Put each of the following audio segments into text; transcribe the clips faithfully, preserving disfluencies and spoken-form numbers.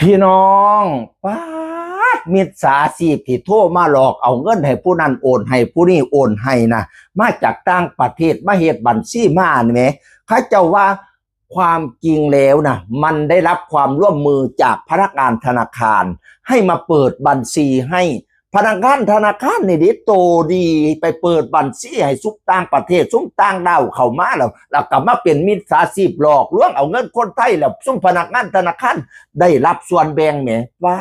พี่น้อง ป๊าด มิจฉาชีพที่โทรมาหลอกเอาเงินให้ผู้นั้นโอนให้ผู้นี้โอนให้นะ มาจากต่างประเทศ มาเฮ็ดบัญชีมานี่แหม เขาเจ้าว่าความจริงแล้วนะ มันได้รับความร่วมมือจากพนักงานธนาคาร ให้มาเปิดบัญชีให้ พนักงานธนาคารนี่เด้ โตดี ไปเปิดบัญชีให้ซุมต่างประเทศ ซุมต่างด้าวเข้ามาแล้ว แล้วก็มาเป็นมิจฉาชีพหลอกลวงเอาเงินคนไทย แล้วซุมพนักงานธนาคารได้รับส่วนแบ่งแหม ป๊า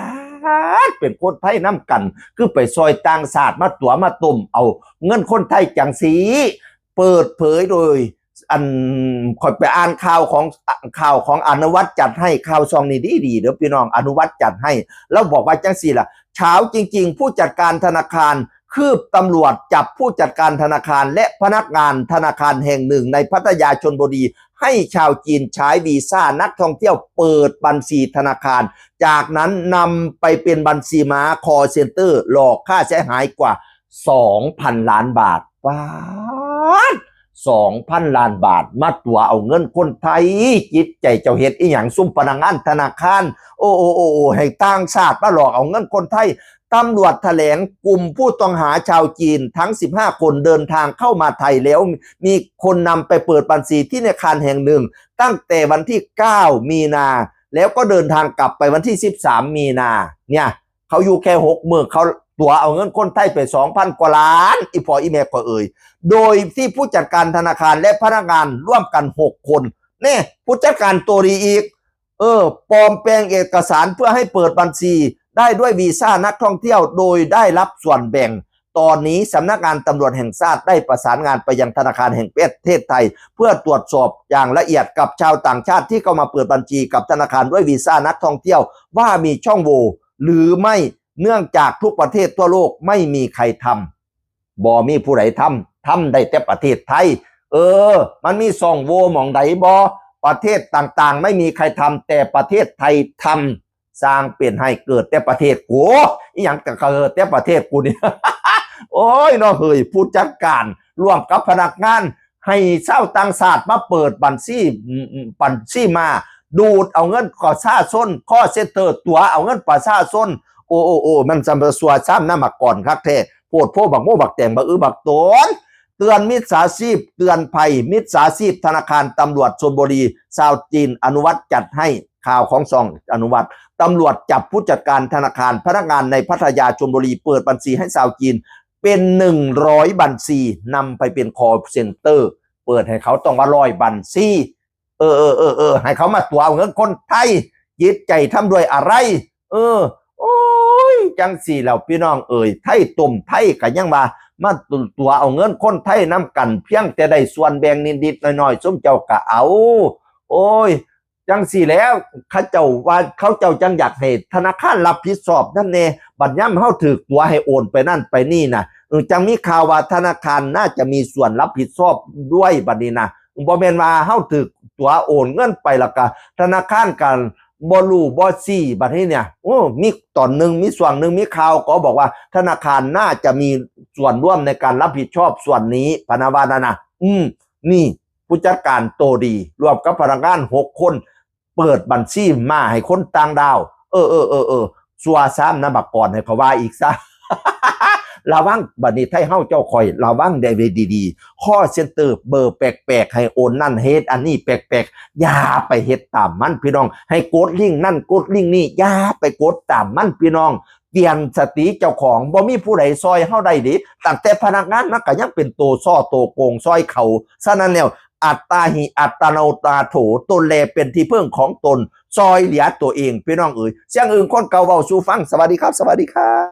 ด เป็นคนไทยนำกัน คือไปซอยต่างชาติมาตั๋วมาต้มเอาเงินคนไทยจังซี้ เปิดเผยโดย อัน ข้อยไปอ่านข่าวของ ข่าวของอนุวัฒน์จัดให้ ข่าวช่องนี้ดีๆ เด้อพี่น้อง อนุวัฒน์จัดให้ แล้วบอกว่าจังซี่ล่ะ เช้าจริงๆ ผู้จัดการธนาคารคืบตำรวจจับผู้จัดการธนาคารและพนักงานธนาคารแห่งหนึ่งในพัทยา ชลบุรี ให้ชาวจีนใช้วีซ่านักท่องเที่ยวเปิดบัญชีธนาคาร จากนั้นนำไปเป็นบัญชีม้า call center หลอกค่าเสียหายกว่า สองพันล้านบาท ป๊าด สองพันล้านบาท มาตั๋วเอาเงินคนไทย จิตใจเจ้าเฮ็ดอีหยัง ซุมพนักงานธนาคาร โอ้ โอ้ โอ้ โอ้ ให้ต่างชาติมาหลอกเอาเงินคนไทย ตำรวจแถลงกลุ่มผู้ต้องหาชาวจีนทั้ง สิบห้า คนเดินทางเข้ามาไทยแล้ว มีคนนำไปเปิดบัญชีที่ธนาคารแห่งหนึ่ง ตั้งแต่วันที่ เก้า มีนา แล้วก็เดินทางกลับไปวันที่ สิบสาม มีนา เนี่ย เขาอยู่แค่หกมื้อ เขาตั๋วเอาเงินคนไทยไป สองพันกว่าล้าน อีพ่ออีแม่ก็เอ่ย โดยที่ผู้จัดการธนาคารและพนักงานร่วมกัน หก คน เนี่ย ผู้จัดการตัวดีอีก เออ ปลอมแปลงเอกสารเพื่อให้เปิดบัญชีได้ด้วยวีซ่านักท่องเที่ยว โดยได้รับส่วนแบ่ง ตอนนี้สำนักงานตำรวจแห่งชาติได้ประสานงานไปยังธนาคารแห่งประเทศไทย เพื่อตรวจสอบอย่างละเอียดกับชาวต่างชาติที่เข้ามาเปิดบัญชีกับธนาคารด้วยวีซ่านักท่องเที่ยว ว่ามีช่องโหว่หรือไม่ เนื่องจากทุกประเทศทั่วโลกไม่มีใครทำ บ่มีผู้ใดทำ ทำได้แต่ประเทศไทย เออ มันมีช่องโหว่หม่องใดบ่ ประเทศต่างๆ ไม่มีใครทำ แต่ประเทศไทยทำ สร้างเป็นให้เกิดแต่ประเทศกู อีหยังก็เกิดแต่ประเทศกูนี่ โอ้ยเนาะเฮ้ย ผู้จัดการร่วมกับพนักงาน ให้ชาวต่างชาติมาเปิดบัญชี อืม อืม บัญชีม้า ดูดเอาเงินประชาชน call center ตั๋วเอาเงินประชาชน โอ้ โอ้ โอ้ มันจะมาซัวซ้ำหน้ามาก่อนคักแท้ โพดโพบักโมบักแตงบักอื้อบักโตน เตือนมิจฉาชีพ เตือนภัยมิจฉาชีพ ธนาคาร ตำรวจชลบุรี ชาวจีน อนุวัฒน์จัดให้ ข่าวของช่องอนุวัฒน์ ตำรวจจับผู้จัดการธนาคาร พนักงานในพัทยา ชลบุรี เปิดบัญชีให้ชาวจีน เป็น หนึ่งร้อย บัญชี นำไปเป็น call center เปิดให้เขาต้องว่า ร้อย บัญชี เออ เออ เออ เออ ให้เขามาตั๋วเอาเงินคนไทย จิตใจทำด้วยอะไร เออ โอ้ย จังสี่แล้วพี่น้องเอ่ย ไทยต้มไทยก็ยังว่า มาตั๋วเอาเงินคนไทยนำกัน เพียงแต่ได้ส่วนแบ่งนิดๆหน่อยๆ ซุมเจ้าก็เอา โอ้ย จังสี่แล้ว เขาเจ้าว่า เขาเจ้าจังอยากให้ธนาคารรับผิดชอบนั่นแน่ บัดยามเฮาถืกตั๋วให้โอนไปนั่นไปนี่นะ เออ จังมีข่าวว่าธนาคารน่าจะมีส่วนรับผิดชอบด้วยบัดนี้นะ บ่แม่นว่าเฮาถืกตั๋วโอนเงินไปแล้วก็ธนาคารก็บ่รู้บ่ซี้ บัดนี้เนี่ย โอ้ มีตอนหนึ่ง มีช่วงหนึ่ง มีข่าวก็บอกว่าธนาคารน่าจะมีส่วนร่วมในการรับผิดชอบส่วนนี้ พะนะว่านั่นนะ อืม นี่ ผู้จัดการโตดี ร่วมกับพนักงาน หก คน เปิดบัญชีม้าให้คนต่างด้าว เออ เออ เออ เออ ซัวซ้ำนะบักก่อน ให้เขาว่าอีกซะ ระวัง บัดนี้ไทยเฮาเจ้าข่อย ระวังได้ไว้ดีๆ call center เบอร์แปลกๆ ให้โอนนั่นเฮ็ดอันนี้แปลกๆ อย่าไปเฮ็ดตามมันพี่น้อง ให้กดลิงก์นั่นกดลิงก์นี่ อย่าไปกดตามมันพี่น้อง เตือนสติเจ้าของ บ่มีผู้ใดซอยเฮาได้เด้ ตั้งแต่พนักงานมันก็ยังเป็นโตซ้อโตโกงซอยเขา ฉะนั้นแล้ว อัตตาหิอัตโนนาโถ ตนแลเป็นที่พึ่งของตน ซอยเหลือตัวเอง พี่น้องเอ๋ย เสียงอึ่งคนเก่าเว้าสู่ฟัง สวัสดีครับ สวัสดีครับ